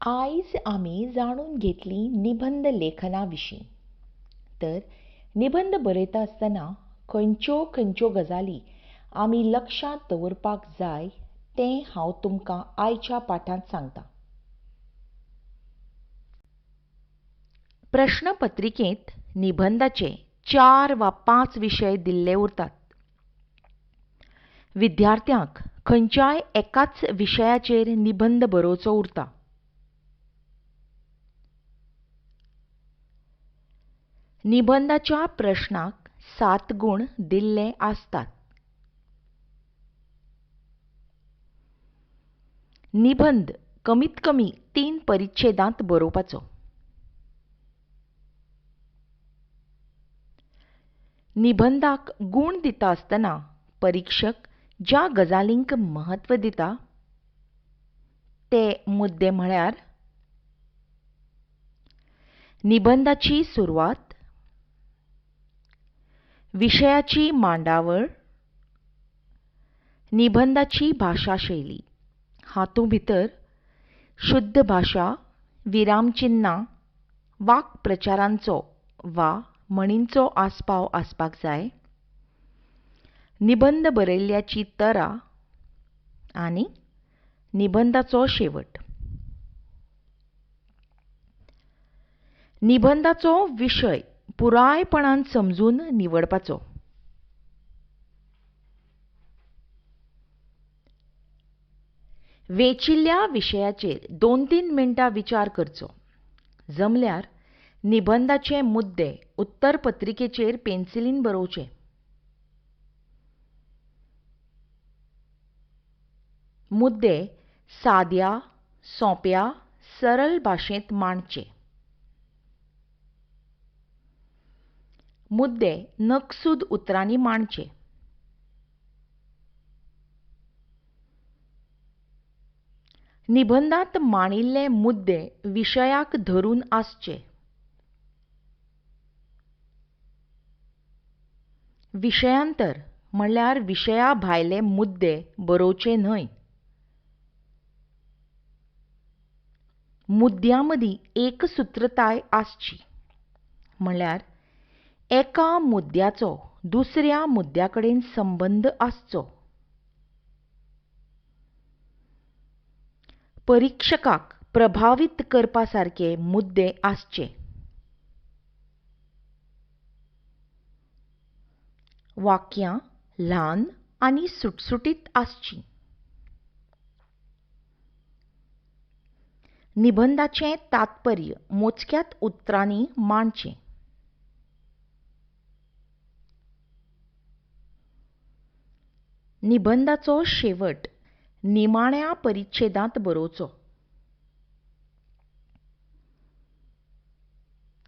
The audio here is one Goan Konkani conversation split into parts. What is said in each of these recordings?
आयज आमी जाणून घेतली निबंद लेखना विशीं. तर निबंद बरयता आसतना खंयच्यो खंयच्यो गजाली आमी लक्षांत दवरपाक जाय तें हांव तुमकां आयच्या पाठांत सांगतां. प्रश्नपत्रिकेंत निबंदाचे 4 वा 5 विशय दिल्ले उरतात. विद्यार्थ्यांक खंयच्याय एकाच विशयाचेर निबंद बरोवचो उरता. निबंदाच्या प्रश्नाक 7 गूण दिल्ले आसतात. निबंद कमीत कमी 3 परिच्छेदांत बरोवपाचो. निबंदाक गूण दिता आसतना परिक्षक ज्या गजालींक म्हत्व दिता ते मुद्दे म्हळ्यार निबंदाची सुरवात, विशयाची मांडावळ, निबंदाची भाशाशैली, हातूंत भितर शुद्ध भाशा, विरामचिन्नां, वाक्प्रचारांचो वा म्हणींचो आस्पाव आसपाक जाय, निबंद बरयल्ल्याची तरा आनी निबंदाचो शेवट. निबंदाचो विशय पुरायपणान समजून निवडपाचो. वेंचिल्ल्या विशयाचेर 2-3 मिनटां विचार करचो. जमल्यार निबंदाचे मुद्दे उत्तरपत्रिकेचेर पेन्सिलीन बरोवचे. मुद्दे साद्या, सोंप्या, सरळ भाशेंत मांडचे. मुद्दे नकसूद उतरांनी मांडचे. निबंदांत मांडिल्ले मुद्दे विशयाक धरून आसचे. विशयांतर म्हणल्यार विशया भायले मुद्दे बरोवचे न्हय. मुद्द्यां मदीं एकसुत्रताय आसची, म्हणल्यार एका मुद्द्याचो दुसऱ्या मुद्द्या कडेन संबंद आसचो. परिक्षकाक प्रभावीत करपा सारके मुद्दे आसचे. वाक्यां ल्हान आनी सुटसुटीत आसचीं. निबंदाचें तात्पर्य मोजक्याच उतरांनी मांडचें. निबंदाचो शेवट निमाण्या परिच्छेदांत बरोवचो.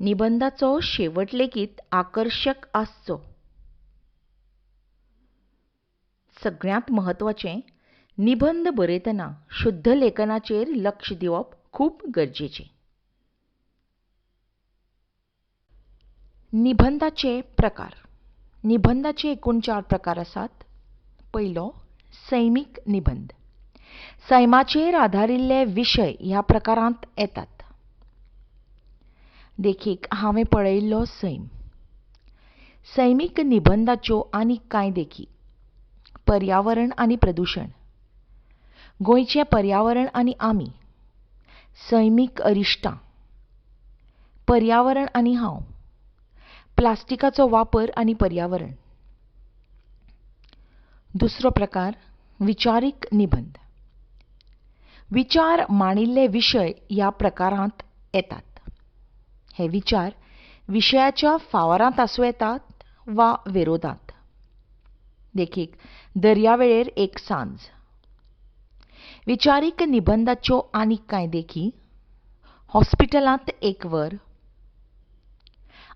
निबंदाचो शेवट लेगीत आकर्शक आसचो. सगळ्यांत म्हत्वाचें, निबंद बरयतना शुद्ध लेखनाचेर लक्ष दिवप खूब गरजेचें. निबंदाचे प्रकार. निबंदाचे एकूण 4 प्रकार आसात. पयलो, सैमीक निबंद. सैमाचेर आदारिल्ले विशय ह्या प्रकारांत येतात. देखीक, हांवें पळयिल्लो सैम. सैमीक निबंदाच्यो आनीक कांय देखी: पर्यावरण आनी प्रदुशण, गोंयचें पर्यावरण आनी आमी, सैमीक अरिश्टां, पर्यावरण आनी हांव, प्लास्टिकाचो वापर आनी पर्यावरण. दुसरो प्रकार, विचारीक निबंद. विचार मांडिल्ले विशय ह्या प्रकारांत येतात. हे विचार विशयाच्या फावरांत आसूं येतात वा विरोधांत. देखीक, दर्यावेळेर एक सांज. विचारीक निबंदाच्यो आनीक कांय देखी: हॉस्पिटलांत एक वर,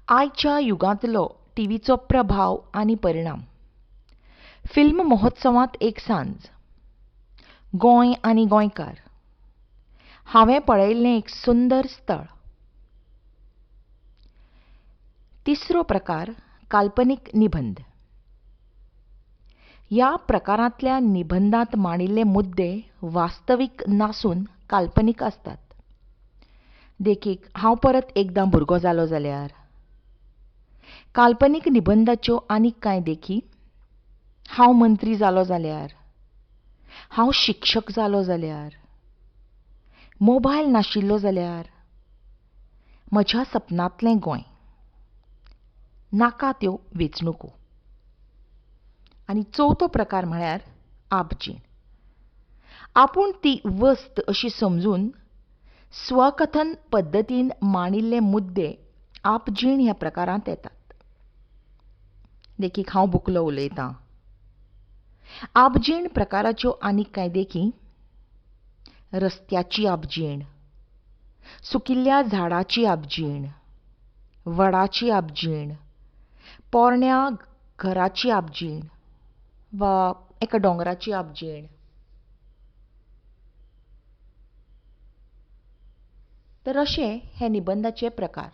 आयच्या युगांतलो टीव्हीचो प्रभाव आनी परिणाम, फिल्म महोत्सवांत एक सांज, गोंय आनी गोंयकार, हांवें पळयिल्लें एक सुंदर स्थळ. तिसरो प्रकार, काल्पनीक निबंद. ह्या प्रकारांतल्या निबंदांत मांडिल्ले मुद्दे वास्तवीक नासून काल्पनीक आसतात. देखीक, हांव परत एकदां भुरगो जालो जाल्यार. काल्पनीक निबंदाच्यो आनीक कांय देखी, हांव मंत्री जालो जाल्यार, हांव शिक्षक जालो जाल्यार, मोबायल नाशिल्लो जाल्यार, म्हज्या सपनांतलें गोंय, नाका त्यो वेंचणुको. आनी चवथो प्रकार म्हळ्यार आपजीण. आपूण ती वस्त अशी समजून स्वकथन पद्दतीन मांडिल्ले मुद्दे आपजीण ह्या प्रकारांत येतात. देखीक, हांव बुकलो उलयतां. आपजीण प्रकाराच्यो आनीक कांय देखी, रस्त्याची आपजीण, सुकिल्ल्या झाडाची आपजीण, वडाची आपजीण, पोरण्या घराची आपजीण वा एका दोंगराची आपजीण. तर अशे हे निबंदाचे प्रकार.